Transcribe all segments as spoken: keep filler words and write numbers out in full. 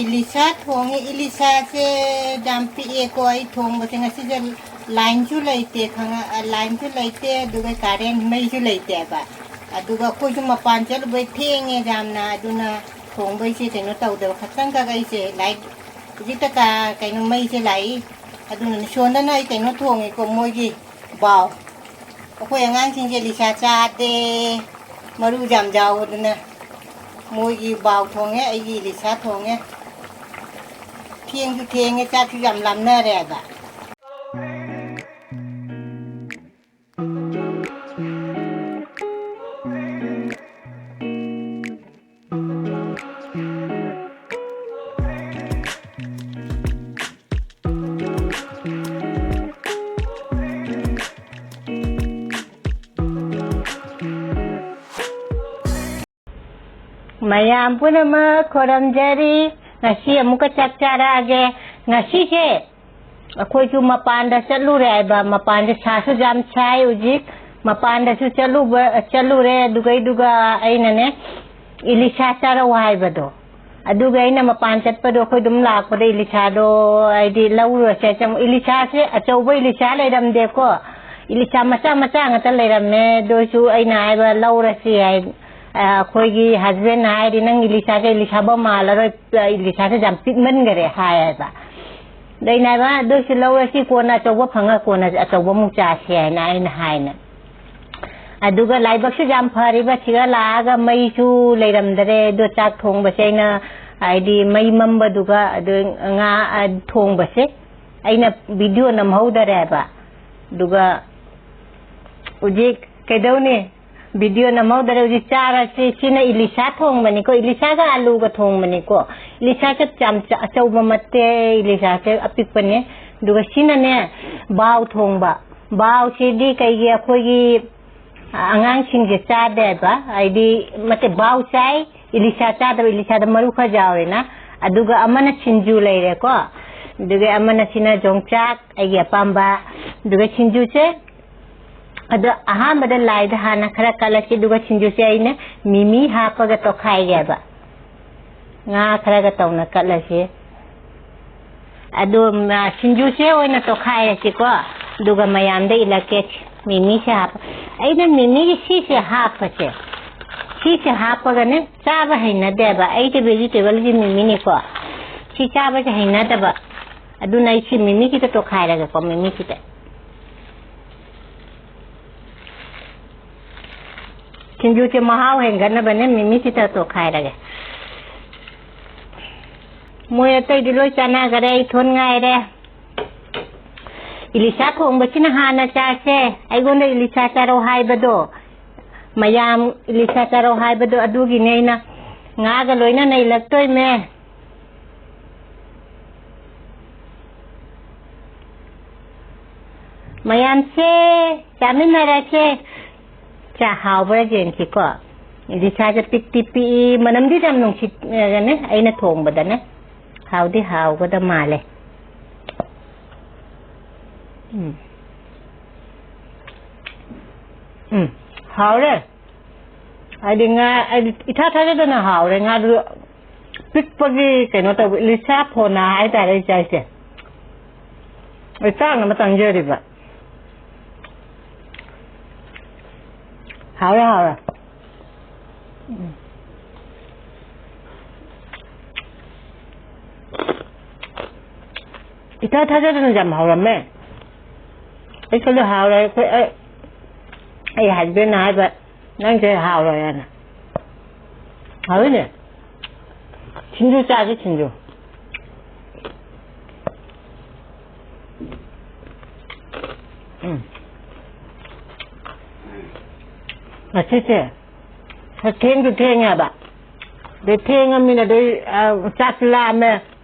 ꯏꯂꯤꯁꯥ ꯊꯣꯡꯉꯤ꯫ ꯏꯂꯤꯁꯥꯁꯦ ꯌꯥꯝ ꯄꯤꯛꯑꯦꯀꯣ꯫ ꯑꯩ ꯊꯣꯡꯕꯁꯦ ꯉꯁꯤꯁꯦ ꯂꯥꯏꯟꯁꯨ ꯂꯩꯇꯦ, ꯈꯪꯉ-, ꯑ, ꯂꯥꯏꯟꯁꯨ ꯂꯩꯇꯦ, ꯑꯗꯨꯒ ꯀꯥꯔꯦꯟ ꯃꯩꯁꯨ ꯂꯩꯇꯦꯕ꯫ ꯑꯗꯨꯒ ꯑꯩꯈꯣꯏꯁꯨ ꯃꯄꯥꯟ ꯆꯠꯂꯨꯕꯩ ꯊꯦꯡꯉꯦ ꯌꯥꯝꯅ, ꯑꯗꯨꯅ ꯊꯣꯡꯕꯩꯁꯦ ꯀꯩꯅꯣ ꯇꯧꯗꯕ꯫ ꯈꯛꯇꯪꯈꯛ ꯑꯩꯁꯦ ꯂꯥꯏꯠ, ꯍꯧꯖꯤꯛꯇ ꯀ-, ꯀꯩꯅꯣ ꯃꯩꯁꯦ ꯂꯥꯛꯏ, ꯑꯗꯨꯅ ꯁꯣꯟꯗꯅ ꯑꯩ ꯀꯩꯅꯣ ꯊꯣꯡꯉꯦꯀꯣ, ꯃꯣꯏꯒꯤ ꯕꯥꯎ꯫ ꯑꯩꯈꯣꯏ ꯑꯉꯥꯡꯁꯤꯡꯁꯦ ꯂꯤꯁꯥ ꯆꯥꯗꯦ, ꯃꯔꯨ ꯌꯥꯝ ꯌꯥꯎꯕꯗꯨꯅ꯫ ꯃꯣꯏꯒꯤ ꯕꯥꯎ ꯊꯣꯡꯉꯦ, ꯑꯩꯒꯤ ꯂꯤꯁꯥ ꯊꯣꯡꯉꯦ꯫ ꯊꯦꯡꯁꯨ ꯊꯦꯡꯉꯦ, ꯆꯥꯛꯁꯨ ꯌꯥꯝ ꯂꯥꯝꯅꯔꯦꯕ꯫ ꯃꯌꯥꯝ ꯄꯨꯝꯅꯃꯛ ꯈꯣꯏꯔꯝꯖꯔꯤ꯫ ꯉꯁꯤ ꯑꯃꯨꯛꯀ ꯆꯥꯛ ꯆꯥꯔꯛꯑꯒꯦ꯫ ꯉꯁꯤꯁꯦ ꯑꯩꯈꯣꯏꯁꯨ ꯃꯄꯥꯟꯗ ꯆꯠꯂꯨꯔꯦ ꯍꯥꯏꯕ꯫ ꯃꯄꯥꯟꯗ ꯁꯥꯁꯨ ꯌꯥꯝ ꯁꯥꯏ ꯍꯧꯖꯤꯛ꯫ ꯃꯄꯥꯟꯗꯁꯨ ꯆꯠꯂꯨꯕ, ꯆꯠꯂꯨꯔꯦ꯫ ꯑꯗꯨꯒꯩꯗꯨꯒ ꯑꯩꯅꯅꯦ, ꯏꯂꯤꯁꯥ ꯆꯥꯔꯧ ꯍꯥꯏꯕꯗꯣ꯫ ꯑꯗꯨꯒ ꯑꯩꯅ ꯃꯄꯥꯟ ꯆꯠꯄꯗꯣ ꯑꯩꯈꯣꯏ ꯑꯗꯨꯝ ꯂꯥꯛꯄꯗ ꯏꯂꯤꯁꯥꯗꯣ ꯍꯥꯏꯗꯤ ꯂꯧꯔꯨꯔꯁꯦ꯫ ꯆꯪ-, ꯏꯂꯤꯁꯥꯁꯦ ꯑꯆꯧꯕ ꯏꯂꯤꯁꯥ ꯂꯩꯔꯝꯗꯦꯀꯣ꯫ ꯏꯂꯤꯁꯥ ꯃꯆꯥ ꯃꯆꯥ ꯉꯥꯛꯇ ꯂꯩꯔꯝꯃꯦ꯫ ꯑꯗꯨ ꯑꯣꯏꯁꯨ ꯑꯩꯅ ꯍꯥꯏꯕ ꯂꯧꯔꯁꯤ ꯍꯥꯏ꯫ ꯑ, ꯑꯩꯈꯣꯏꯒꯤ husbandꯅ ꯍꯥꯏꯔꯤ, "ꯅꯪ ꯏꯂꯤꯁꯥꯁꯦ ꯏꯂꯤꯁꯥꯕ ꯃꯥꯜꯂꯔꯣꯏ, ꯑ, ꯏꯂꯤꯁꯥꯁꯦ ꯌꯥꯝ ꯄꯤꯛꯃꯟꯈꯔꯦ" ꯍꯥꯏꯌꯦꯕ꯫ ꯑꯗ ꯑꯩꯅ ꯍꯥꯏꯕ, "ꯑꯗꯨ ꯑꯣꯏꯁꯨ ꯂꯧꯔꯁꯤ, ꯀꯣꯟꯅ ꯑꯆꯧꯕ ꯐꯪꯉ ꯀꯣꯟꯅ ꯑꯆꯧꯕ ꯑꯃꯨꯛ ꯆꯥꯁꯤ" ꯍꯥꯏꯅ ꯑꯩꯅ ꯍꯥꯏꯅ꯫ ꯑꯗꯨꯒ ꯂꯥꯏꯕꯛꯁꯨ ꯌꯥꯝ ꯐꯔꯤꯕ, ꯁꯤꯗ ꯂꯥꯛꯑꯒ ꯃꯩꯁꯨ ꯂꯩꯔꯝꯗꯔꯦ꯫ ꯑꯗꯣ ꯆꯥꯛ ꯊꯣꯡꯕꯁꯦ ꯑꯩꯅ, ꯍꯥꯏꯗꯤ ꯃꯩ ꯃꯝꯕꯗꯨꯒ ꯑꯗꯨ ꯉꯥ, ꯑ, ꯊꯣꯡꯕꯁꯦ ꯑꯩꯅ video ꯅꯝꯍꯧꯗꯔꯦꯕ꯫ ꯑꯗꯨꯒ ꯍꯧꯖꯤꯛ ꯀꯩꯗꯧꯅꯤ? Video ꯅꯝꯍꯧꯗꯔꯦ꯫ ꯍꯧꯖꯤꯛ ꯆꯥꯔꯁꯤ꯫ ꯁꯤꯅ ꯏꯂꯤꯁꯥ ꯊꯣꯡꯕꯅꯤꯀꯣ, ꯏꯂꯤꯁꯥꯒ ꯑꯂꯨꯒ ꯊꯣꯡꯕꯅꯤꯀꯣ꯫ ꯏꯂꯤꯁꯥꯁꯦ ꯌꯥꯝ ꯆ-, ꯑꯆꯧꯕ ꯅꯠꯇꯦ, ꯏꯂꯤꯁꯥꯁꯦ ꯑꯄꯤꯛꯄꯅꯦ꯫ ꯑꯗꯨꯒ ꯁꯤꯅꯅꯦ, ꯕꯥꯎ ꯊꯣꯡꯕ꯫ ꯕꯥꯎꯁꯤꯗꯤ ꯀꯩꯒꯤ ꯑꯩꯈꯣꯏꯒꯤ ꯑꯉꯥꯡꯁꯤꯡꯁꯦ ꯆꯥꯗꯦꯕ, ꯍꯥꯏꯗꯤ, ꯅꯠꯇꯦ, ꯕꯥꯎ ꯆꯥꯏ, ꯏꯂꯤꯁꯥ ꯆꯥꯗꯕ, ꯏꯂꯤꯁꯥꯗ ꯃꯔꯨ ꯈꯔ ꯌꯥꯎꯔꯦꯅ꯫ ꯑꯗꯨꯒ ꯑꯃꯅ ꯁꯤꯡꯖꯨ ꯂꯩꯔꯦꯀꯣ, ꯑꯗꯨꯒ ꯑꯃꯅ ꯁꯤꯅ ꯌꯣꯡꯆꯥꯛ, ꯑꯩꯒꯤ ꯑꯄꯥꯝꯕ꯫ ꯑꯗꯨꯒ ꯁꯤꯡꯖꯨꯁꯦ, ꯑꯗꯣ ꯑꯍꯥꯟꯕꯗ ꯂꯥꯏꯗ ꯍꯥꯟꯅ ꯈꯔ ꯀꯠꯂꯁꯤ, ꯑꯗꯨꯒ ꯁꯤꯡꯖꯨꯁꯦ ꯑꯩꯅ ꯃꯤꯃꯤ ꯍꯥꯞꯄꯒ ꯇꯣꯠꯈꯥꯏꯒꯦꯕ꯫ ꯉꯥ ꯈꯔꯒ ꯇꯧꯅ ꯀꯠꯂꯁꯤ꯫ ꯑꯗꯨ, ꯃ, ꯁꯤꯡꯖꯨꯁꯦ ꯑꯣꯏꯅ ꯇꯣꯈꯥꯏꯔꯁꯤꯀꯣ꯫ ꯑꯗꯨꯒ ꯃꯌꯥꯝꯗ ꯏꯜꯂꯛꯀꯦ꯫ ꯃꯤꯃꯤꯁꯦ ꯍꯥꯞꯄ-, ꯑꯩꯅ ꯃꯤꯃꯤꯒꯤ ꯁꯤꯁꯦ ꯍꯥꯞꯄꯁꯦ, ꯁꯤꯁꯦ ꯍꯥꯞꯄꯒꯅꯦ ꯆꯥꯕ ꯍꯩꯅꯗꯦꯕ꯫ ꯑꯩꯗꯤ vegetableꯒꯤ ꯃꯤꯃꯤꯅꯤꯀꯣ, ꯁꯤ ꯆꯥꯕꯁꯦ ꯍꯩꯅꯗꯕ꯫ ꯑꯗꯨꯅ ꯑꯩ ꯁꯤ ꯃꯤꯃꯤꯁꯤꯗ ꯇꯣꯈꯥꯏꯔꯒꯦꯀꯣ, ꯃꯤꯃꯤꯁꯤꯗ꯫ ꯁꯤꯡꯖꯨꯁꯦ ꯃꯍꯥꯎ ꯍꯦꯟꯒꯠꯅꯕꯅꯦ ꯃꯤꯃꯤꯁꯤꯗ ꯇꯣꯈꯥꯏꯔꯒꯦ꯫ ꯃꯣꯏ ꯑꯇꯩꯗꯤ ꯂꯣꯏ ꯆꯥꯟꯅꯈꯔꯦ, ꯑꯩ ꯏꯊꯣꯟ ꯉꯥꯏꯔꯦ꯫ ꯏꯂꯤꯁꯥ ꯊꯣꯡꯕꯁꯤꯅ ꯍꯥꯟꯅ ꯆꯥꯁꯦ꯫ ꯑꯩꯉꯣꯟꯗ ꯏꯂꯤꯁꯥ ꯆꯥꯔꯧ ꯍꯥꯏꯕꯗꯣ, ꯃꯌꯥꯝ ꯏꯂꯤꯁꯥ ꯆꯥꯔꯧ ꯍꯥꯏꯕꯗꯣ, ꯑꯗꯨꯒꯤꯅꯦ ꯑꯩꯅ ꯉꯥꯒ ꯂꯣꯏꯅꯅ ꯏꯜꯂꯛꯇꯣꯏꯃꯦ꯫ ꯃꯌꯥꯝꯁꯦ ꯆꯥꯃꯤꯟꯅꯔꯁꯦ꯫ ꯆꯥ ꯍꯥꯎꯕ꯭ꯔꯥ ꯌꯦꯡꯁꯤꯀꯣ꯫ ꯏꯂꯤꯁꯥꯁꯦ ꯄꯤꯛꯇꯤ ꯄꯤꯛꯏ, ꯃꯅꯝꯗꯤ ꯌꯥꯝ ꯅꯨꯡꯁꯤꯠꯅꯦ ꯑꯩꯅ ꯊꯣꯡꯕꯗꯅꯦ꯫ ꯍꯥꯎꯗꯤ ꯍꯥꯎꯒꯗ ꯃꯥꯜꯂꯦ꯫ ꯎꯝ꯫ ꯎꯝ, ꯍꯥꯎꯔꯦ꯫ ꯍꯥꯏꯗꯤ ꯉꯥ, ꯍꯥꯏꯗꯤ ꯏꯊꯥ ꯊꯥꯖꯗꯅ ꯍꯥꯎꯔꯦ꯫ ꯉꯥꯗꯨ ꯄꯤꯛꯄꯒꯤ ꯀꯩꯅꯣ ꯇꯧꯕ, ꯏꯂꯤꯁꯥ ꯐꯣꯟꯅ ꯍꯥꯏꯇꯥꯔꯦ ꯑꯩ ꯆꯥꯏꯁꯦ꯫ ꯑꯩ ꯆꯥꯅꯕ ꯆꯪꯖꯔꯤꯕ꯫ ꯍꯥꯎꯔꯦ, ꯍꯥꯎꯔꯦ꯫ ꯎꯝ꯫ ꯏꯊꯥ ꯊꯥꯖꯗꯅ ꯌꯥꯝ ꯍꯥꯎꯔꯝꯃꯦ꯫ ꯑꯩ ꯈꯜꯂꯦ ꯍꯥꯎꯔꯦ, ꯑꯩꯈꯣꯏ, ꯑꯩ, ꯑꯩ husbandꯅ ꯍꯥꯏꯕ, "ꯅꯪꯁꯦ ꯍꯥꯎꯔꯣꯏ" ꯍꯥꯏꯅ꯫ ꯍꯥꯎꯋꯤꯅꯦ꯫ ꯁꯤꯡꯖꯨ ꯆꯥꯁꯤ, ꯁꯤꯡꯖꯨ꯫ ꯎꯝ꯫ ꯉꯁꯤꯁꯦ ꯊꯦꯡꯁꯨ ꯊꯦꯡꯉꯦꯕ꯫ ꯑꯗꯩ ꯊꯦꯡꯉꯃꯤꯅ ꯑꯗꯩ, ꯑ, ꯆꯥꯛꯁꯨ ꯂꯥꯝꯃꯦ꯫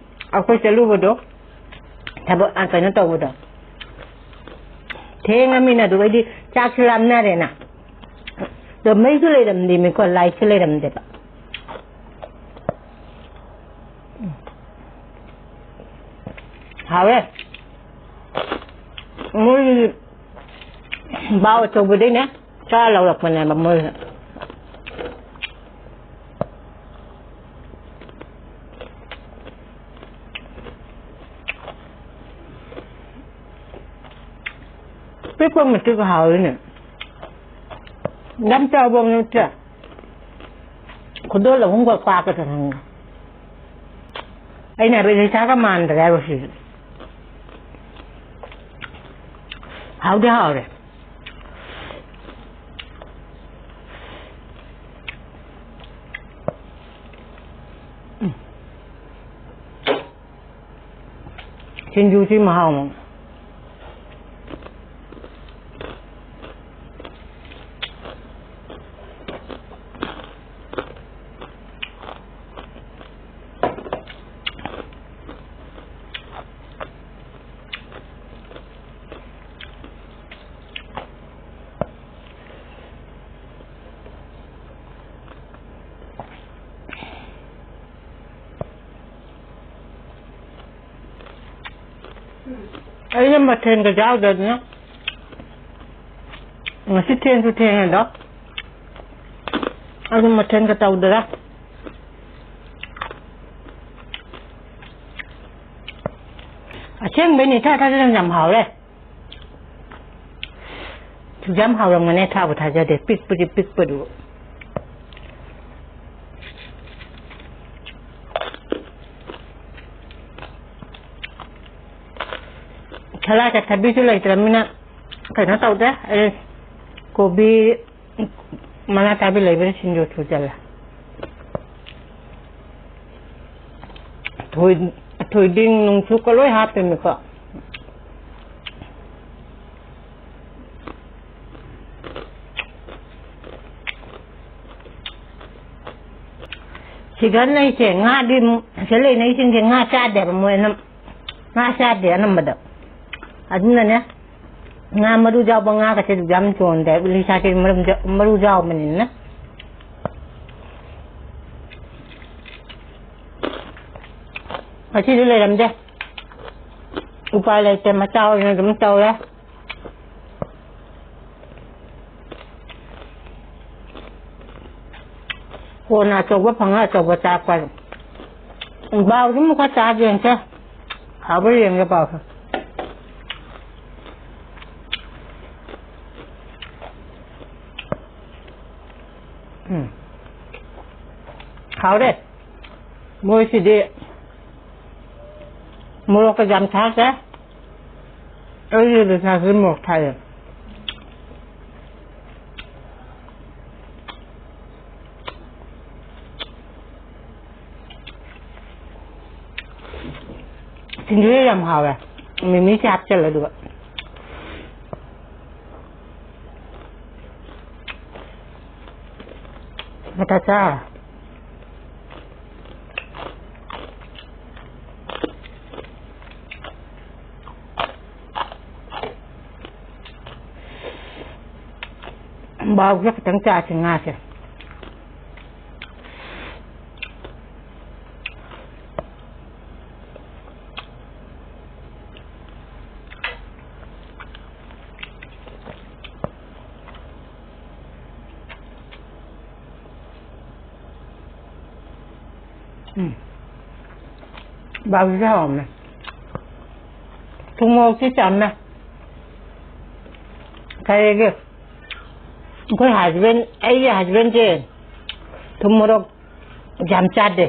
ꯑꯩꯈꯣꯏ ꯆꯠꯂꯨꯕꯗꯣ, ꯊꯕꯛ, ꯑ, ꯀꯩꯅꯣ ꯇꯧꯕꯗꯣ꯫ ꯊꯦꯡꯉꯃꯤꯅ ꯑꯗꯨꯒꯩꯗꯤ ꯆꯥꯛꯁꯨ ꯂꯥꯝꯅꯔꯦꯅ꯫ ꯑꯗꯣ ꯃꯩꯁꯨ ꯂꯩꯔꯝꯗꯦꯃꯤꯀꯣ, lightꯁꯨ ꯂꯩꯔꯝꯗꯦꯕ꯫ ꯍꯥꯎꯋꯦ꯫ ꯃꯣꯏꯒꯤ ꯕꯥꯎ ꯑꯆꯧꯕꯗꯩꯅꯦ ꯆꯥ ꯂꯧꯔꯛꯄꯅꯦꯕ ꯃꯣꯏꯁꯦ꯫ ꯄꯤꯛꯄ ꯃꯇꯤꯛ ꯍꯥꯎꯔꯤꯅꯦ꯫ ꯌꯥꯝ ꯆꯥꯎꯕ ꯅꯠꯇ꯭ꯔꯥ? ꯈꯨꯗꯣꯜ ꯑꯍꯨꯝꯒ ꯄꯥꯛꯀꯗ ꯍꯪꯉꯦ꯫ ꯑꯩꯅ ꯍꯥꯏꯕ ꯏꯂꯤꯁꯥꯒ ꯃꯥꯟꯗ꯭ꯔꯦ ꯍꯥꯏꯕ ꯁꯤꯁꯨ꯫ ꯍꯥꯎꯗꯤ ꯍꯥꯎꯔꯦ꯫ ꯎꯝ꯫ ꯁꯤꯡꯖꯨꯁꯤ ꯃꯍꯥꯎ ꯑꯃ꯫ ꯑꯩꯅ ꯃꯊꯦꯜꯒ ꯌꯥꯎꯗꯗꯅ ꯉꯁꯤ ꯊꯦꯡꯁꯨ ꯊꯦꯡꯉꯦꯗꯣ꯫ ꯑꯗꯨ ꯃꯊꯦꯜꯒ ꯇꯧꯗꯔꯦ꯫ ꯑꯁꯦꯡꯕꯩꯅꯦ, ꯏꯊꯥ ꯊꯥꯖꯗꯅ ꯌꯥꯝ ꯍꯥꯎꯔꯦ꯫ ꯌꯥꯝ ꯍꯥꯎꯔꯝꯒꯅꯤ, ꯊꯥꯕꯨ ꯊꯥꯖꯗꯦ, ꯄꯤꯛꯄꯗꯤ ꯄꯤꯛꯄꯗꯨ꯫ ꯁꯂꯥꯠꯀ ꯊꯕꯤꯁꯨ ꯂꯩꯇ꯭ꯔꯃꯤꯅ ꯀꯩꯅꯣ ꯇꯧꯗꯦ꯫ ꯑꯩ ꯀꯣꯕꯤ ꯃꯅꯥ ꯆꯥꯕꯤ ꯂꯩꯕꯅ ꯁꯤꯡꯖꯨ ꯁꯨꯖꯜꯂꯦ꯫ ꯊꯣꯏ-, ꯊꯣꯏꯗꯤꯡ ꯅꯨꯡꯁꯨꯀ ꯂꯣꯏ ꯍꯥꯞꯄꯦꯃꯤꯀꯣ꯫ ꯁꯤꯗ ꯂꯩꯁꯦ ꯉꯥꯗꯤ, ꯁꯤꯗ ꯂꯩꯅꯩꯁꯤꯡꯁꯦ ꯉꯥ ꯆꯥꯗꯦꯕ ꯃꯣꯏ ꯑꯅꯝ-, ꯉꯥ ꯆꯥꯗꯦ ꯑꯅꯝꯕꯗ꯫ ꯑꯗꯨꯅꯅꯦ, ꯉꯥ ꯃꯔꯨ ꯌꯥꯎꯕ ꯉꯥꯒꯁꯦ ꯑꯗꯨꯝ ꯌꯥꯝ ꯆꯣꯟꯗꯦ ꯍꯥꯏꯕ, ꯏꯂꯤꯁꯥꯁꯦ ꯃꯔꯨ ꯌꯥꯎꯕꯅꯤꯅ꯫ ꯉꯁꯤꯗꯤ ꯂꯩꯔꯝꯗꯦ꯫ ꯎꯄꯥꯏ ꯂꯩꯇꯦ, ꯃꯆꯥ ꯑꯣꯏꯅ ꯑꯗꯨꯝ ꯇꯧꯔꯦ꯫ ꯀꯣꯟꯅ ꯑꯆꯧꯕ ꯐꯪꯉ ꯑꯆꯧꯕ ꯆꯥꯔꯛꯄ ꯍꯥꯏꯗꯨ꯫ ꯕꯥꯎꯁꯤꯃꯨꯛ ꯈꯔ ꯆꯥꯒꯦ ꯌꯦꯡꯁꯦ꯫ ꯍꯥꯎꯕ꯭ꯔꯥ ꯌꯦꯡꯒꯦ ꯕꯥꯎꯁꯦ꯫ ꯍꯥꯎꯔꯦ꯫ ꯃꯣꯏꯁꯤꯗꯤ ꯃꯣꯔꯣꯛꯀ ꯌꯥꯝ ꯊꯥꯛꯇꯦ꯫ ꯑꯩꯒꯤ ꯄꯩꯁꯥꯁꯤ ꯃꯣꯔꯣꯛ ꯊꯥꯛꯑꯦ꯫ ꯁꯤꯡꯖꯨꯁꯦ ꯌꯥꯝ ꯍꯥꯎꯋꯦ꯫ ꯃꯤꯃꯤꯁꯦ ꯍꯥꯞꯆꯜꯂꯦ ꯑꯗꯨꯒ꯫ ꯃꯇꯥ ꯆꯥ꯫ ꯕꯥꯎꯁꯦ ꯈꯤꯇꯪ ꯆꯥꯁꯤ ꯉꯥꯁꯦ꯫ ꯎꯝ꯫ ꯕꯥꯎꯁꯤꯁꯨ ꯍꯥꯎꯔꯝꯃꯦ꯫ ꯊꯨꯝ ꯃꯣꯔꯣꯛꯁꯤ ꯆꯝꯃꯦ꯫ ꯀꯔꯤꯒꯤ? ꯑꯩꯈꯣꯏ husband, ꯑꯩꯒꯤ husbandꯁꯦ ꯊꯨꯝ ꯃꯣꯔꯣꯛ ꯌꯥꯝ ꯆꯥꯗꯦ꯫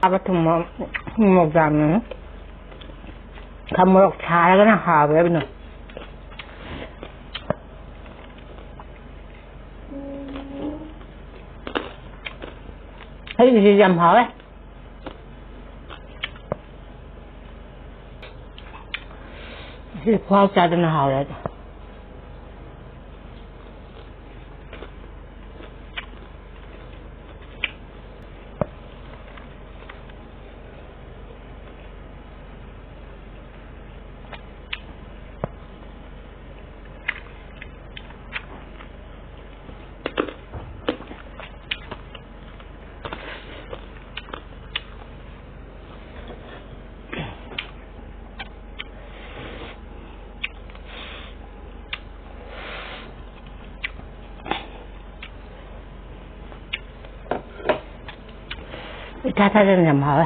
ꯆꯥꯕ ꯊꯨꯝ ꯃꯣꯔꯣꯛ, ꯊꯨꯝ ꯃꯣꯔꯣꯛ ꯌꯥꯝꯅ꯫ ꯈꯔ ꯃꯣꯔꯣꯛ ꯁꯥꯔꯒꯅ ꯍꯥꯎꯋꯦ ꯑꯗꯨꯅ꯫ ꯑꯩꯒꯤꯁꯤ ꯌꯥꯝ ꯍꯥꯎꯋꯦ꯫ ꯁꯤ ꯈꯨꯍꯥꯎ ꯆꯥꯗꯅ ꯍꯥꯎꯔꯦ ꯑꯗꯣ꯫ ꯏꯊꯥ ꯊꯥꯖꯗꯅ ꯌꯥꯝ ꯍꯥꯎꯋꯦ꯫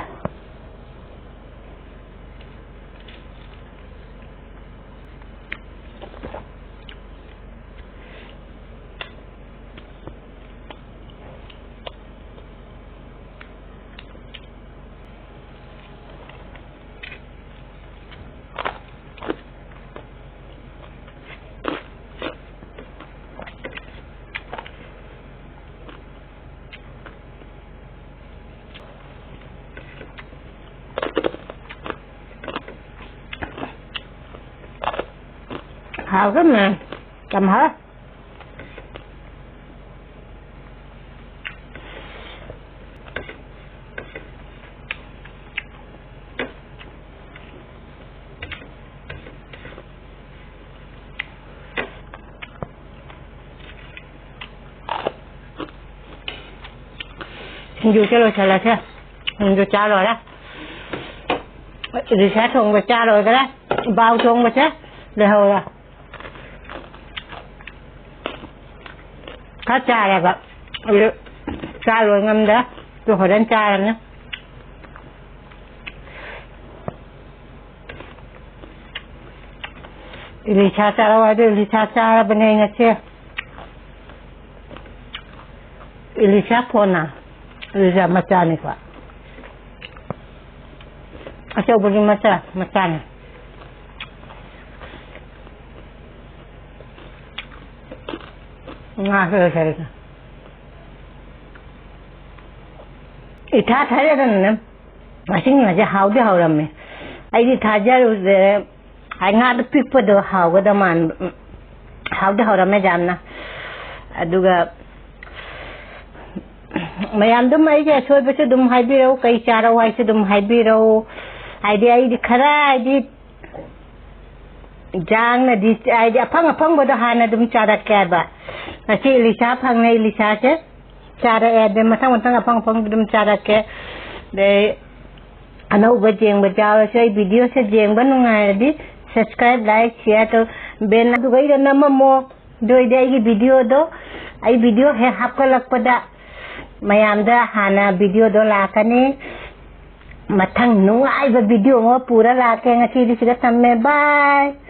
ꯍꯥꯎꯈ꯭ꯔꯦ ꯃꯌꯥꯝ꯫ ꯌꯥꯝ ꯍꯥꯎꯔꯦ꯫ ꯁꯤꯡꯖꯨꯁꯦ ꯂꯣꯏꯁꯜꯂꯁꯦ꯫ ꯁꯤꯡꯖꯨ ꯆꯥ ꯂꯣꯏꯔꯦ꯫ ꯏꯂꯤꯁꯥ ꯊꯣꯡꯕ ꯆꯥ ꯂꯣꯏꯈꯔꯦ꯫ ꯕꯥꯎ ꯊꯣꯡꯕꯁꯦ ꯂꯩꯍꯧꯔꯦ꯫ ꯈꯔ ꯆꯥꯔꯦꯕ꯫ ꯑꯗꯨ ꯆꯥ ꯂꯣꯏ ꯉꯝꯗ꯭ꯔꯦ꯫ ꯑꯗꯨ ꯍꯣꯔꯦꯟ ꯆꯥꯔꯅꯤ꯫ ꯏꯂꯤꯁꯥ ꯆꯥꯔꯛꯑꯣ ꯍꯥꯏꯗꯣ ꯏꯂꯤꯁꯥ ꯆꯥꯔꯕꯅꯦ ꯑꯩ ꯉꯁꯤ꯫ ꯏꯂꯤꯁꯥ ꯐꯣꯟꯅ꯫ ꯏꯂꯤꯁꯥ ꯃꯆꯥꯅꯤꯀꯣ꯫ ꯑꯆꯧꯕꯒꯤ ꯃꯆꯥ, ꯃꯆꯥꯅꯤ꯫ ꯉꯥꯁꯨ ꯂꯣꯏꯁꯜꯂꯦ꯫ ꯏꯊꯥ ꯊꯥꯖꯗꯅꯅꯦ꯫ ꯉꯁꯤ ꯉꯥꯁꯦ ꯍꯥꯎꯗꯤ ꯍꯥꯎꯔꯝꯃꯦ꯫ ꯑꯩꯗꯤ ꯊꯥꯖꯔꯨꯗ꯭ꯔꯦ꯫ ꯍꯥꯏ, ꯉꯥꯗꯣ ꯄꯤꯛꯄꯗꯣ ꯍꯥꯎꯒꯗꯕ ꯃꯥꯟꯕ꯫ ꯎꯝ, ꯍꯥꯎꯗꯤ ꯍꯥꯎꯔꯝꯃꯦ ꯌꯥꯝꯅ꯫ ꯑꯗꯨꯒ ꯃꯌꯥꯝꯗꯨꯝ ꯑꯩꯒꯤ ꯑꯁꯣꯏꯕꯁꯨ ꯑꯗꯨꯝ ꯍꯥꯏꯕꯤꯔꯛꯎ, ꯀꯩ ꯆꯥꯔꯛꯎ ꯍꯥꯏꯁꯨ ꯑꯗꯨꯝ ꯍꯥꯏꯕꯤꯔꯛꯎ꯫ ꯍꯥꯏꯗꯤ ꯑꯩꯗꯤ ꯈꯔ ꯍꯥꯏꯗꯤ ꯏꯟꯖꯥꯡꯅꯗꯤ ꯍꯥꯏꯗꯤ ꯑꯐꯪ ꯑꯐꯪꯕꯗꯣ ꯍꯥꯟꯅ ꯑꯗꯨꯝ ꯆꯥꯔꯛꯀꯦ ꯍꯥꯏꯕ꯫ ꯉꯁꯤ ꯏꯂꯤꯁꯥ ꯐꯪꯉꯦ, ꯏꯂꯤꯁꯥꯁꯦ ꯆꯥꯔꯛꯑꯦ꯫ ꯑꯗꯩ ꯃꯊꯪ ꯃꯊꯪ ꯑꯐꯪ ꯑꯐꯪꯕꯗꯣ ꯑꯗꯨꯝ ꯆꯥꯔꯛꯀꯦ꯫ ꯑꯗꯩ ꯑꯅꯧꯕ ꯌꯦꯡꯕ ꯌꯥꯎꯔꯁꯨ ꯑꯩ videoꯁꯦ ꯌꯦꯡꯕ ꯅꯨꯡꯉꯥꯏꯔꯗꯤ subscribe, like, share ꯇꯧ꯫ Bell ꯑꯗꯨꯒ ꯑꯩꯒ ꯅꯝꯃꯝꯃꯣ꯫ ꯑꯗꯨ ꯑꯣꯏꯗꯤ ꯑꯩꯒꯤ videoꯗꯣ, ꯑꯩ video ꯍꯦꯛ ꯍꯥꯞꯀꯠꯂꯛꯄꯗ ꯃꯌꯥꯝꯗ ꯍꯥꯟꯅ videoꯗꯣ ꯂꯥꯛꯀꯅꯤ꯫ ꯃꯊꯪ ꯅꯨꯡꯉꯥꯏꯕ video ꯑꯃ ꯄꯨꯔ ꯂꯥꯛꯀꯦ꯫ ꯉꯁꯤꯗꯤ ꯁꯤꯗ ꯊꯝꯃꯦ꯫ Bye꯫